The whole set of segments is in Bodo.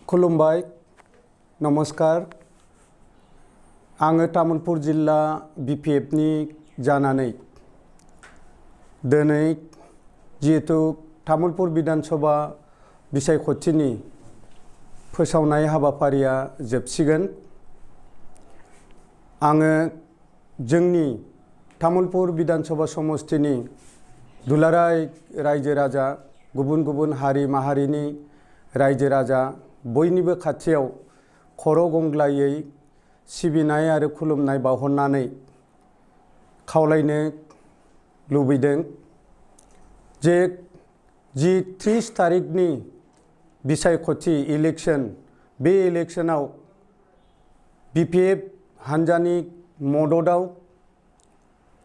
खुलुमबाय नमस्कार आङो तामुलपुर जिल्ला बिपिएफनि जानानै दिनै जिहेतु तामुलपुर विधानसभा बिसायख'थिनि फोसावनाय हाबाफारिया जोबसिगोन आङो जोंनि तामुलपुर विधानसभा समष्टिनि दुलाराय रायजो राजा गुबुन गुबुन हारि माहारिनि रायजो राजा बयनिबो खाथियाव खर' गंग्लायै सिबिनाय आरो खुलुमनाय बावहरनानै खावलायनो लुबैदों जे 30 तारिखनि बिसायख'थि इलेक्शन बे इलेक्शनाव बिपिएफ हान्जानि मददाव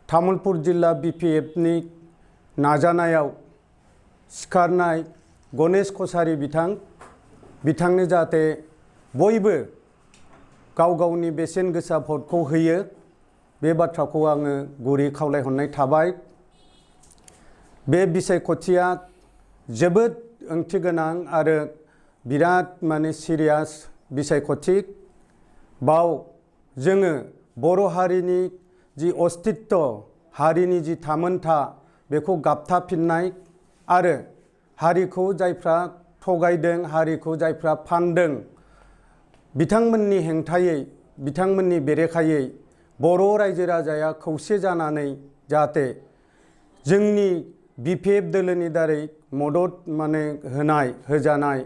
तामुलपुर जिल्ला बिपिएफनि नाजानायाव सिखारनाय गणेश कछारी बिथांनो जाहाथे बयबो गाव गावनि बेसेन गोसा भटखौ होयो बे बाथ्राखौ आङो गुरै खावलायहरनाय थाबाय। बे बिसायख'थिया जोबोद ओंथिगोनां आरो बिराद सिरियास बिसायख'थि बाव जोङो बर' हारिनि जि अस्तित्व हारिनि जि थामोनथा बेखौ गाबथाफिननाय आरो हारिखौ जायफ्रा थगायदों हारिखौ जायफ्रा फानदों बिथांमोननि हेंथायै बिथांमोननि बेरेखायै बर' रायजो राजाया खौसे जानानै जाहाथे जोंनि बिपिएफ दोलोनि दारै मदद होजानाय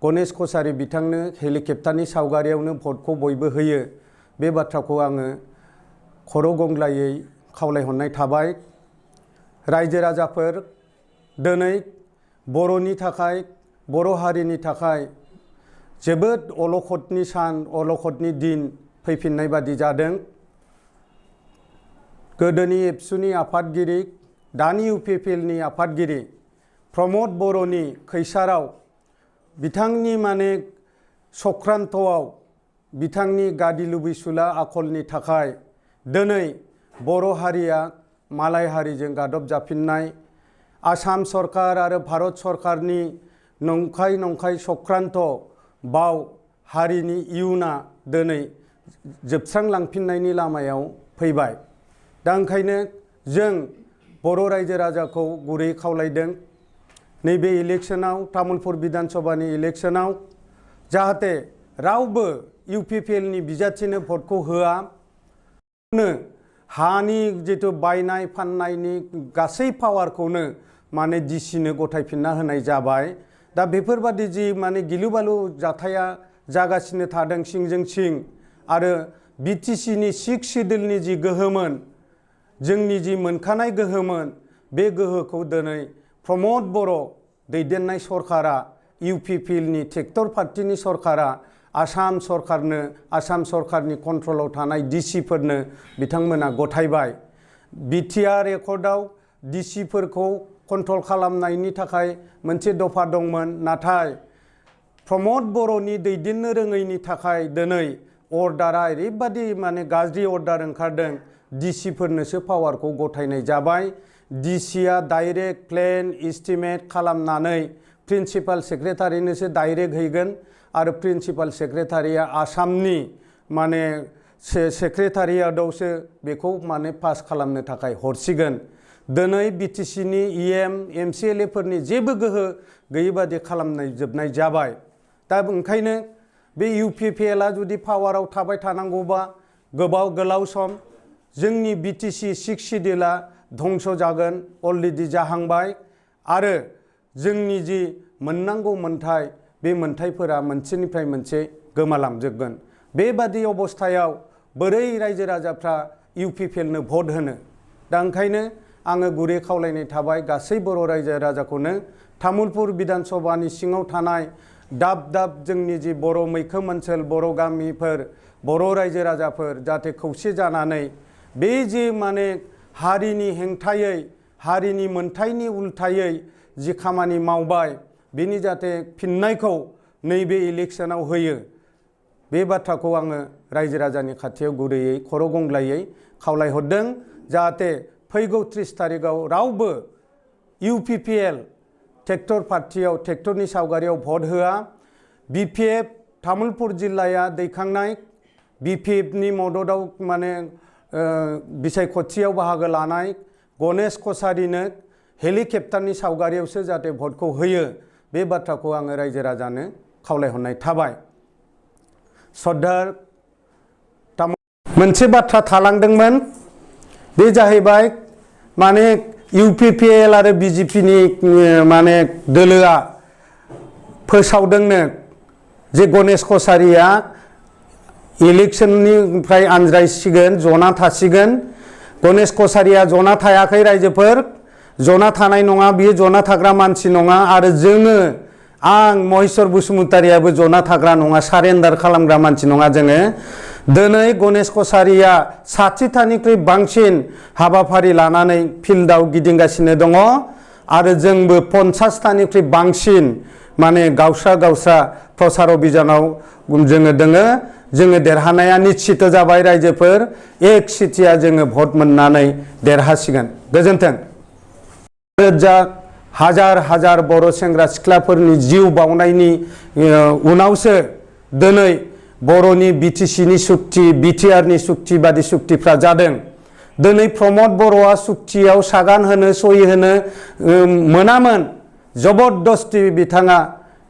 गणेश कछारी बिथांनो हेलिकप्टारनि सावगारियावनो भटखौ बयबो होयो बे बाथ्राखौ आङो खर' गंग्लायै खावलायहरनाय थाबाय। रायजो राजाफोर दिनै बर'नि थाखाय बर' हारिनि थाखाय जोबोद अलखदनि सान अलखदनि दिन फैफिननाय बादि जादों। गोदोनि एबसुनि आफादगिरि दानि इउपिपिएलनि आफादगिरि प्रमद बर'नि खैसाराव बिथांनि सक्रान्तआव बिथांनि गादि लुबैसुला आखलनि थाखाय दिनै बर' हारिया मालाय हारिजों गादब जाफिननाय आसाम सरकार आरो भारत सरकारनि नंखाय सक्रान्त बाव हारिनि इयुना दिनै जोबस्रांलांफिननायनि लामायाव फैबाय। दा ओंखायनो जों बर' रायजो राजाखौ गुरै खावलायदों नैबे इलेक्शनाव तामुलपुर विधानसभानि इलेक्शनाव जाहाथे रावबो इउपिपिएलनि बिजाथिनो भटखौ होआ हानि जितु बायनाय फाननायनि गासै पावारखौनो डिसिनो गथायफिनना होनाय जाबाय। दा बेफोरबादि जि गिलु बालु जाथाया जागासिनो थादों सिंजों सिं आरो बिटिसिनि 6 सिडिउलनि जि गोहोमोन जोंनि जि मोनखानाय गोहोमोन बे गोहोखौ दिनै प्रमद बर' दैदेननाय सरकारा इउपिपिएलनि ट्रेक्टर पार्टिनि सरकारा आसाम सरकारनि कन्ट्रलाव थानाय डिसिफोरनो बिथांमोना गथायबाय। बिटिआर एकर्डआव डिसिफोरखौ कन्ट्रल खालामनायनि थाखाय मोनसे दफा दंमोन नाथाय प्रमद बर'नि दैदेननो रोङैनि थाखाय दिनै अर्डारा ओरैबादि गाज्रि अर्डार ओंखारदों डिसिफोरनोसो पावारखौ गथायनाय जाबाय। डिसिया डाइरेक्ट प्लेन इस्टिमेट खालामनानै प्रिन्सिपाल सेक्रेटारिनोसो डाइरेक्ट हैगोन आरो प्रिन्सिपाल सेक्रेटारिया आसामनि सेक्रेटारियाटआवसो बेखौ पास खालामनो थाखाय हरसिगोन। दिनै बिटिसिनि इएम एमसिएलएफोरनि जेबो गोहो गैयै बादि खालामजोबनाय जाबाय। दा ओंखायनो बे इउपिपिएलआ जुदि पावाराव थाबाय थानांगौबा गोलाव सम जोंनि बिटिसि 6 सिडिउला धंस जागोन अलरेडि जाहांबाय आरो जोंनि जि मोननांगौ मोन्थाय बे मोन्थायफोरा मोनसेनिफ्राय मोनसे गोमालांजोबगोन। बेबादि अबस्थायाव बोरै रायजो राजाफ्रा इउपिपिएलनो भट होनो? दा ओंखायनो आङो गुरै खावलायनाय थाबाय गासै बर' रायजो राजाखौनो तामुलपुर विधानसभानि सिङाव थानाय दाब जोंनि जि बर' मैखोम ओनसोल बर' गामिफोर बर' रायजो राजाफोर जाहाथे खौसे जानानै बे जि हारिनि हेंथायै हारिनि मोन्थायनि उल्थायै जि खामानि मावबाय बेनि जाहाथे फिननायखौ नैबे इलेक्शनाव होयो बे बाथ्राखौ आङो रायजो राजानि खाथियाव गुरैयै खर' गंग्लायै खावलायहरदों जाहाथे फैगौ 30 तारिखआव रावबो इउपिपिएल ट्रेक्टर पार्टियाव ट्रेक्टरनि सावगारियाव भट होआ BPF तामुलपुर जिल्लाया दैखांनाय BPFनि मददाव माने बिसायख'थियाव बाहागो लानाय गणेश कछारीनो हेलिकप्टारनि सावगारियावसो जाहाथे भटखौ होयो बे बाथ्राखौ आङो रायजो राजानो खावलायहरनाय थाबाय। सरदार मोनसे बाथ्रा थालांदोंमोन बे जाहैबाय माने UPPL आरो BJPनि माने दोलोआ फोसावदोंनो जे गणेश कछारीया इलेक्शननिफ्राय आनज्रायसिगोन जना थासिगोन। गणेश कछारीया जना थायाखै रायजोफोर, जना थानाय नङा, बियो जना थाग्रा मानसि नङा आरो जोङो आं महेश्वर बसुमतारियाबो जना थाग्रा नङा, सारेन्डार खालामग्रा मानसि नङा जोङो। दिनै गणेश कछारीया 60थानिख्रुइ बांसिन हाबाफारि लानानै फिल्डआव गिदिंगासिनो दङ आरो जोंबो 50थानिख्रुइ बांसिन माने गावस्रा प्रसार अभियानाव जोङो दोङो। जोङो देरहानाया निश्चित जाबाय रायजोफोर, एक सिटिया जोङो भट मोननानै देरहासिगोन। गोजोन्थों। हाजार बर' सेंग्रा सिख्लाफोरनि जिउ बावनायनि उनावसो दिनै बर'नि BTCनि सुक्ति, BTRनि सुक्ति बादि सुक्तिफ्रा जादों। दिनै प्रमद बर'आ सुक्तियाव सागान होनो सहि होनो मोनामोन। जबरदस्ति बिथाङा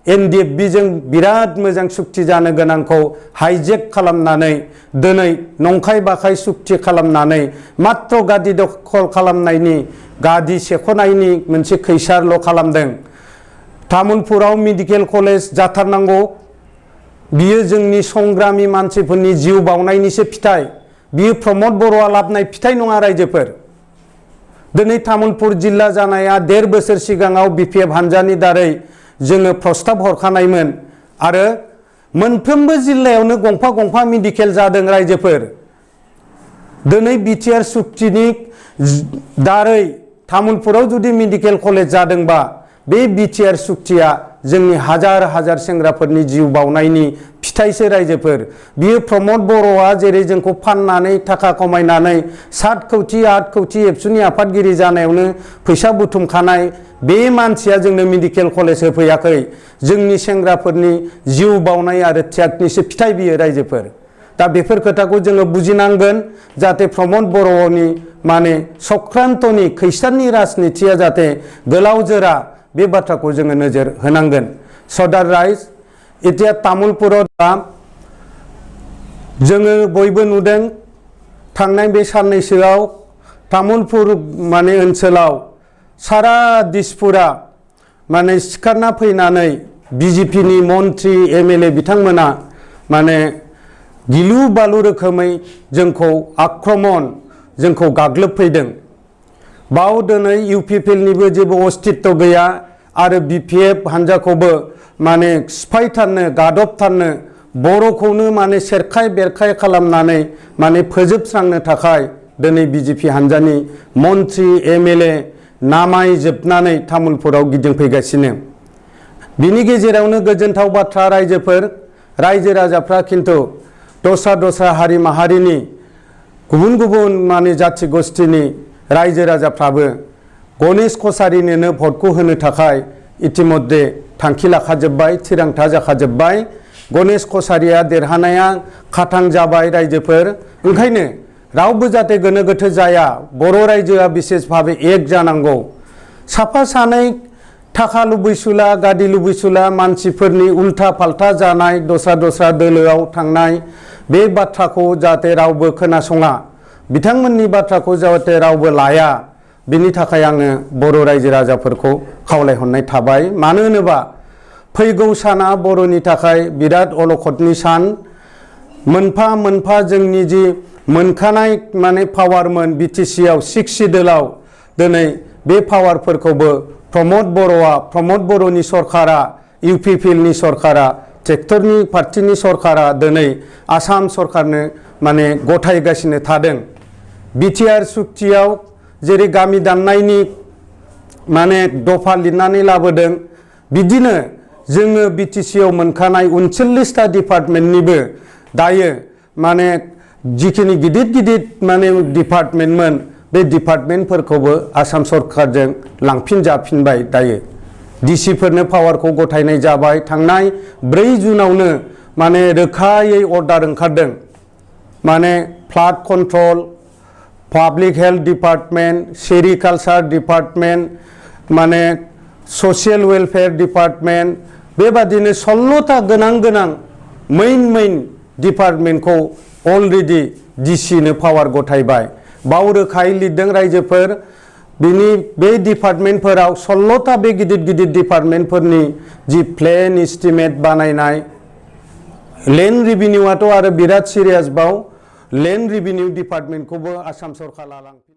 NDFBजों बिराद मोजां सुक्ति जानो गोनांखौ हाइजेक खालामनानै दिनै नंखाय बाखाय सुक्ति खालामनानै मात्र गादि दखल खालामनायनि गादि सेख'नायनि मोनसे खैसारल' खालामदों। तामुलपुराव मेडिकेल कलेज जाथारनांगौ, बियो जोंनि संग्रामी मानसिफोरनि जिउ बावनायनिसो फिथाइ, बियो प्रमद बर'आ लाबनाय फिथाइ नङा रायजोफोर। दिनै तामुलपुर जिल्ला जानाया 1.5 बोसोर सिगाङाव BPF हानजानि दारै जोङो प्रस्ताब हरखानायमोन आरो मोनफ्रोमबो जिल्लायावनो गंफा मेडिकेल जादों रायजोफोर। दिनै BTR सुक्तिनि दारै तामुलपुराव जुदि मेडिकेल कलेज जादोंबा बे BTR सुक्तिया जोंनि हाजार सेंग्राफोरनि जिउ बावनायनि फिथाइसो रायजोफोर। बियो प्रमद बर'आ जेरै जोंखौ फाननानै थाखा कमायनानै 7 कौटि 8 कौटि एबसुनि आफादगिरि जानायावनो फैसा बुथुमखानाय बे मानसिया जोंनो मेडिकेल कलेज होफैयाखै। जोंनि सेंग्राफोरनि जिउ बावनाय आरो त्यागनिसो फिथाइ बियो रायजोफोर। दा बेफोर खोथाखौ जोङो बुजिनांगोन जाहाथे प्रमद बर'नि माने सख्रान्तनि खैसारनि राजनितिया जाहाथे गोलाव जोरा, बे बाथ्राखौ जोङो नोजोर होनांगोन। सरदार राइज इतिया तामुलपुराव दा जोङो बयबो नुदों थांनाय बे साननैसोआव तामुलपुर माने ओनसोलाव सारा दिसपुरा माने सिखारना फैनानै BJPनि मन्त्रि MLA बिथांमोना माने गिलु बालु रोखोमै जोंखौ आक्रमण, जोंखौ गाग्लोबफैदों। बाव दिनै UPPLनिबो जेबो अस्तित्व गैया आरो BPF हानजाखौबो माने सिफायथारनो गादबथारनो बर'खौनो माने सेरखाय बेरखाय खालामनानै माने फोजोबस्रांनो थाखाय दिनै BJP हानजानि मन्त्रि MLA नामायजोबनानै तामुलपुराव गिदिंफैगासिनो। बिनि गेजेरावनो गोजोनथाव बाथ्रा रायजोफोर, रायजो राजाफ्रा खिन्थु दस्रा हारि माहारिनि गुबुन माने जाथि गोष्ठीनि रायजो राजाफ्राबो गणेश कछारीनो भटखौ होनो थाखाय इतिमध्ये थांखि लाखाजोब्बाय, थिरांथा जाखाजोब्बाय। गणेश कछारीया देरहानाया खाथां जाबाय रायजोफोर। ओंखायनो रावबो जाहाथे गोनो गोथो जाया, बर' रायजोआ बिसेस भाबे एक जानांगौ। साफा सानै थाखा लुबैसुला गादि लुबैसुला मानसिफोरनि उल्था फाल्था जानाय, दस्रा दोलोआव थांनाय, बे बाथ्राखौ जाहाथे रावबो खोनासङा, बिथांमोननि बाथ्राखौ जाहाथे रावबो लाया, बिनि थाखाय आङो बर' रायजो राजाफोरखौ खावलायहरनाय थाबाय। मानो होनोबा फैगौ साना बर'नि थाखाय बिराद अलखदनि सान। मोनफा जोंनि जि मोनखानाय माने पावारमोन BTCआव 6 सिडुलाव, दिनै बे पावारफोरखौबो प्रमद बर'नि सरकारा, UPPLनि सरकारा, ट्रेक्टरनि पार्टिनि सरकारा दिनै आसाम सरकारनो माने गथायगासिनो थादों। BTR सुक्तियाव जेरै गामि दाननायनि माने दफा लिरनानै लाबोदों, बिदिनो जोङो BTCआव मोनखानाय 39टा डिपार्टमेन्टनिबो दायो माने जिखिनि गिदिर माने डिपार्टमेन्टमोन, बे डिपार्टमेन्टफोरखौबो आसाम सरकारजों लांफिनजाफिनबाय दायो। डिसिफोरनो पावारखौ गथायनाय जाबाय। थांनाय 4 जुनावनो माने रोखायै अर्डार ओंखारदों, माने flood control, public health department, sericulture department, माने ससियेल वेलफेयार डिपार्टमेन्ट, बेबादिनो 16ता गोनां मेइन डिपार्टमेन्टखौ अलरेडि डिसिनो पावार गथायबाय। बाव रोखायै लिरदों रायजोफोर बिनि बे डिपार्टमेन्टफोराव 16ता बे गिदिर डिपार्टमेन्टफोरनि जि प्लेन एस्टिमेट बानायनाय, लेन्ड रेभिनिउआथ' आरो बिराद सिरियास बाव लेन्ड रेभिनिउ डिपार्टमेन्टखौबो आसाम सरकारा लांफिन